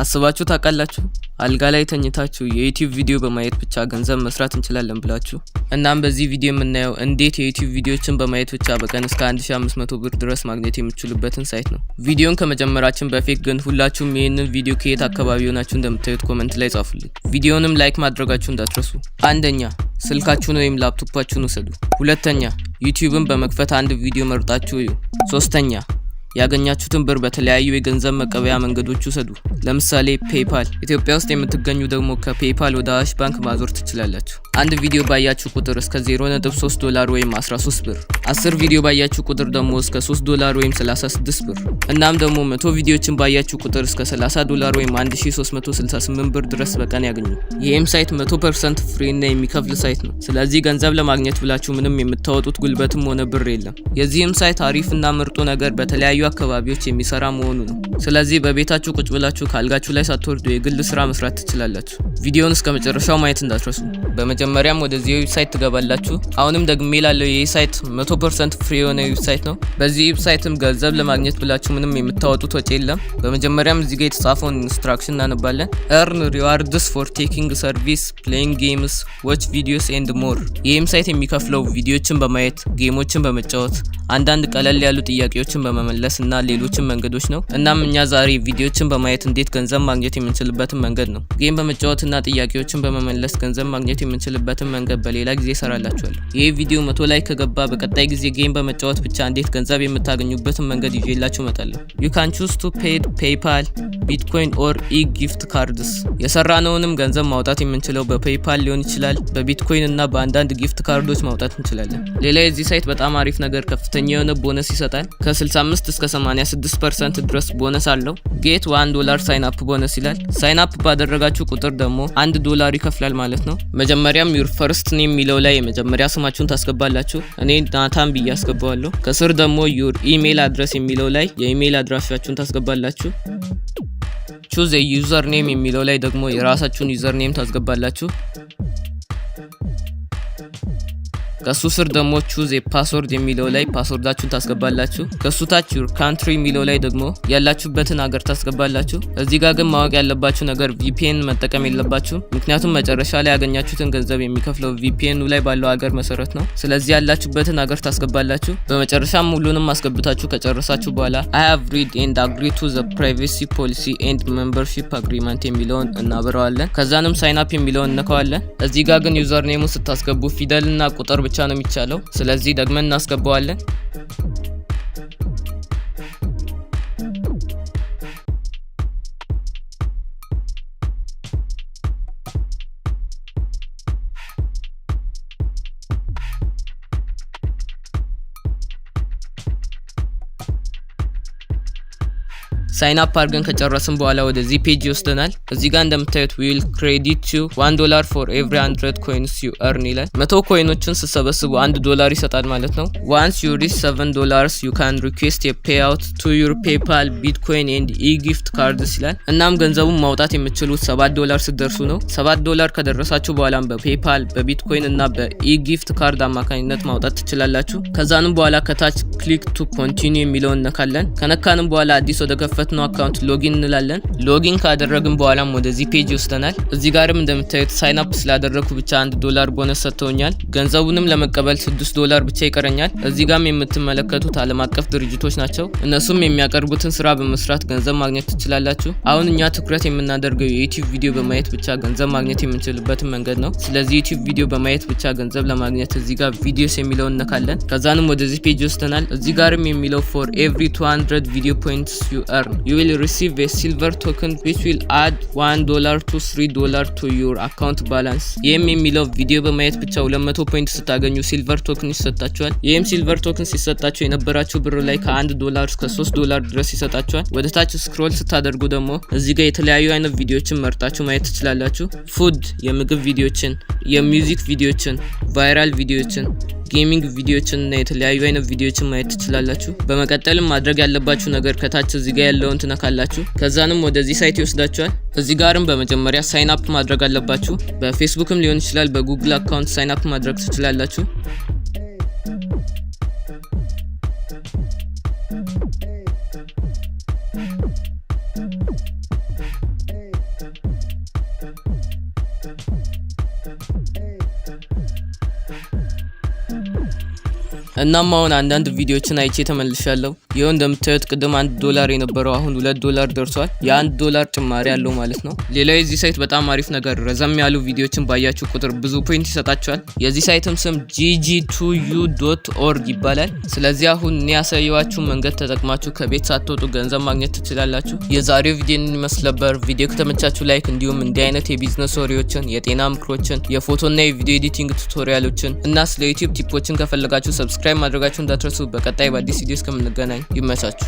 አስባችሁ ታውቃላችሁ? አልጋ ላይ ተኝታችሁ የ YouTube ቪዲዮ በማየት ብቻ ገንዘብ መስራት እንችላለን ብላችሁ። እናም በዚህ ቪዲዮ የምናየው እንዴት የ YouTube ቪዲዮችን በማየት ብቻ በቀን እስከ 1500 ብር ድረስ ማግኘት የምትችሉበትን site ነው። ቪዲዮን ከመጀመራችን በፊት ግን ሁላችሁም ይህንን ቪዲዮ ከየት አካባቢ ሆናችሁ እንደምታዩት comment ላይ ጻፉልኝ። ቪዲዮንም like ማድረጋችሁ እንዳትረሱ። አንደኛ፣ ስልካችሁን ወይም ላፕቶፓችሁን ውሰዱ። ሁለተኛ፣ YouTube ን በመክፈት አንድ ቪዲዮ መርጣችሁ እዩ። ሶስተኛ፣ ያገኛችሁትን ብር በተለያዩ የገንዘብ መቀበያ መንገዶች ውሰዱ። ለምሳሌ PayPal። ኢትዮጵያ ውስጥ የምትገኙ ደግሞ ከ PayPal ወደ አዋሽ ባንክ ማዞር ትችላላችሁ። አንድ ቪዲዮ ባያችሁ ቁጥር እስከ 0.3 ዶላር ወይም 13 ብር፣ 10 ቪዲዮ ባያችሁ ቁጥር ደግሞ እስከ 3 ዶላር ወይም 36 ብር፣ እናም ደግሞ 100 ቪዲዮችን ባያችሁ ቁጥር እስከ 30 ዶላር ወይም 1368 ብር ድረስ በቀን ያገኙ። ይህም site 100% free እና የሚከፍል site ነው። ስለዚህ ገንዘብ ለማግኘት ብላችሁ ምንም የምታወጡት ጉልበትም ሆነ ብር የለም። የዚህም site አሪፍ እና ምርጡ ነገር በተለያዩ አካባቢዎች የሚሰራ መሆኑ ነው። ስለዚህ በቤታችሁ ቁጭ ብላችሁ ከአልጋችሁ ላይ ሳትወርዱ የግል ስራ መስራት ትችላላችሁ። ቪዲዮውን እስከ መጨረሻው ማየት እንዳትረሱ። በመጀመሪያም ወደዚህ website ትገባላችሁ። አሁንም ደግሜ ላለው ይህ site 100% free የሆነ website ነው። በዚህ website ም ገንዘብ ለማግኘት ብላችሁ ምንም የምታወጡት ወጪ የለም። በመጀመሪያም እዚህ ጋር የተጻፈውን instruction እናነባለን። "Earn rewards for taking surveys, playing games, watch videos and more።" ይህም site የሚከፍለው ቪዲዮችን በማየት፣ game ኦችን በመጫወት፣ አንዳንድ ቀለል ያሉ ጥያቄዎችን በመመለስ እና ሌሎችን መንገዶች ነው። እናም እኛ ዛሬ ቪዲዮችን በማየት እንዴት ገንዘብ ማግኘት የምንችልበትን መንገድ ነው። Game በመጫወትና ጥያቄዎችን በመመለስ ገንዘብ ማግኘት የምንችልበትን መንገድ በሌላ ጊዜ እሰራላችኋለሁ። ይህ ቪዲዮ 100 like ከገባ በቀጣይ ጊዜ game በመጫወት ብቻ እንዴት ገንዘብ የምታገኙበትን መንገድ ይዤላችሁ እመጣለሁ። "You can choose to paid PayPal, Bitcoin or e-gift cards።" የሰራነውንም ገንዘብ ማውጣት የምንችለው በ PayPal ሊሆን ይችላል፣ በቢትኮይን እና በአንዳንድ gift card ኦች ማውጣት እንችላለን። ሌላ የዚህ site በጣም አሪፍ ነገር ከፍተኛ የሆነ ቦነስ ይሰጣል። ከ65 እስከ 86% ድረስ ቦነስ አለው። "Get $1 sign up bonus" ይላል። Sign up ባደረጋችሁ ቁጥር ደግሞ 1 ዶላር ይከፍላል ማለት ነው። መጀመሪያም "Your first name" የሚለው ላይ የመጀመሪያ ስማችሁን ታስገባላችሁ። እኔ ናታን ብዬ አስገባዋለሁ። ከስር ደግሞ "Your email address" የሚለው ላይ የኢሜይል አድራሻችሁን ታስገባላችሁ። "Choose username" የሚለው ላይ ደግሞ የራሳችሁን username ታስገባላችሁ። ከሱ ስር ደግሞ "Choose password" የሚለው ላይ password ኣችሁን ታስገባላችሁ። ከሱ ታች "Your country" የሚለው ላይ ደግሞ ያላችሁበትን ሀገር ታስገባላችሁ። እዚህ ጋር ግን ማወቅ ያለባችሁ ነገር VPN መጠቀም የለባችሁም። ምክንያቱም መጨረሻ ላይ ያገኛችሁትን ገንዘብ የሚከፍለው VPN ኑ ላይ ባለው ሀገር መሰረት ነው። ስለዚህ ያላችሁበትን ሀገር ታስገባላችሁ። በመጨረሻም ሁሉንም አስገብታችሁ ከጨረሳችሁ በኋላ "I have read and agree to the privacy policy and membership agreement" የሚለውን እናበረዋለን። ከዛንም "Sign up" የሚለውን እነካዋለን። እዚህ ጋር ግን username ኡ ስታስገቡ ፊደልና ቁጥር ብቻ ነው የሚቻለው። ስለዚህ ደግመን እናስገባዋለን። Sign up አድርገን ከጨረስን በኋላ ወደዚህ page ይወስደናል። እዚህ ጋር እንደምታዩት "We'll credit you $1 for every 100 coins you earn" ይላል። 100 coin ኦችን ስትሰበስቡ 1 ዶላር ይሰጣል ማለት ነው። "Once you reach $7, you can request a payout to your PayPal, Bitcoin and e-gift cards" ይላል። እናም ገንዘቡን ማውጣት የምትችሉት 7 ዶላር ስትደርሱ ነው። 7 ዶላር ከደረሳችሁ በኋላም በ PayPal፣ በ Bitcoin እና በ e-gift card አማካኝነት ማውጣት ትችላላችሁ። ከዛንም በኋላ ከታች "Click to continue" የሚለውን እነካለን። ከነካንም በኋላ አዲስ ወደ ከፈትነው account login እንላለን። Login ካደረግን በኋላም ወደዚህ page ይወስደናል። እዚህ ጋርም እንደምታዩት sign up ስላደረግኩ ብቻ 1 ዶላር ቦነስ ሰጥተውኛል። ገንዘቡንም ለመቀበል 6 ዶላር ብቻ ይቀረኛል። እዚህ ጋርም የምትመለከቱት ዓለም አቀፍ ድርጅቶች ናቸው። እነሱም የሚያቀርቡትን ስራ በመስራት ገንዘብ ማግኘት ትችላላችሁ። አሁን እኛ ትኩረት የምናደርገው የ YouTube ቪዲዮ በማየት ብቻ ገንዘብ ማግኘት የምንችልበትን መንገድ ነው። ስለዚህ YouTube ቪዲዮ በማየት ብቻ ገንዘብ ለማግኘት እዚህ ጋር "Videos" የሚለውን እነካለን። ከዛንም ወደዚህ page ይወስደናል። እዚህ ጋርም የሚለው "For every 200 video points you earn, you will receive a silver token which will add $1 to $3 to your account balance።" ይህም የሚለው ቪዲዮ በማየት ብቻ 200 point ስታገኙ silver token ይሰጣችኋል። ይህም silver token ሲሰጣችሁ የነበራችሁ ብር ላይ ከ1 ዶላር እስከ 3 ዶላር ድረስ ይሰጣችኋል። ወደ ታች scroll ስታደርጉ ደግሞ እዚህ ጋር የተለያዩ አይነት ቪዲዮችን መርጣችሁ ማየት ትችላላችሁ። Food የምግብ ቪዲዮችን፣ የ music ቪዲዮችን፣ viral ቪዲዮችን፣ gaming ቪዲዮችን እና የተለያዩ አይነት ቪዲዮችን ማየት ትችላላችሁ። በመቀጠልም ማድረግ ያለባችሁ ነገር ከታች እዚህ ጋር ያለውን ትነካላችሁ። ከዛንም ወደዚህ site ይወስዳችኋል። እዚህ ጋርም በመጀመሪያ sign up ማድረግ አለባችሁ። በፌስቡክም ሊሆን ይችላል፣ በ Google account sign up ማድረግ ትችላላችሁ። እናም አሁን አንዳንድ ቪዲዮዎችን አይቼ ተመልሻለሁ። ይኸው እንደምታዩት ቅድም 1 ዶላር የነበረው አሁን 2 ዶላር ደርሷል። የ1 ዶላር ጭማሪ ያለው ማለት ነው። ሌላው የዚህ site በጣም አሪፍ ነገር ረዘም ያሉ ቪዲዮዎችን ባያችሁ ቁጥር ብዙ point ይሰጣችኋል። የዚህ site ም ስም gg2u.org ይባላል። ስለዚህ አሁን እኔ ያሳየኋችሁ መንገድ ተጠቅማችሁ ከቤት ሳትወጡ ገንዘብ ማግኘት ትችላላችሁ። የዛሬው ቪዲዮ ይመስል ነበር። ቪዲዮ ከተመቻችሁ like፣ እንዲሁም እንዲህ አይነት የቢዝነስ ወሬዎችን፣ የጤና ምክሮችን፣ የፎቶና የቪዲዮ editing tutorial ኦችን እና ስለ YouTube tip ኦችን ከፈለጋችሁ subscribe ማድረጋችሁ እንዳትረሱ። በቀጣይ በአዲስ ቪዲዮ እስከምንገናኝ ይመቻችሁ።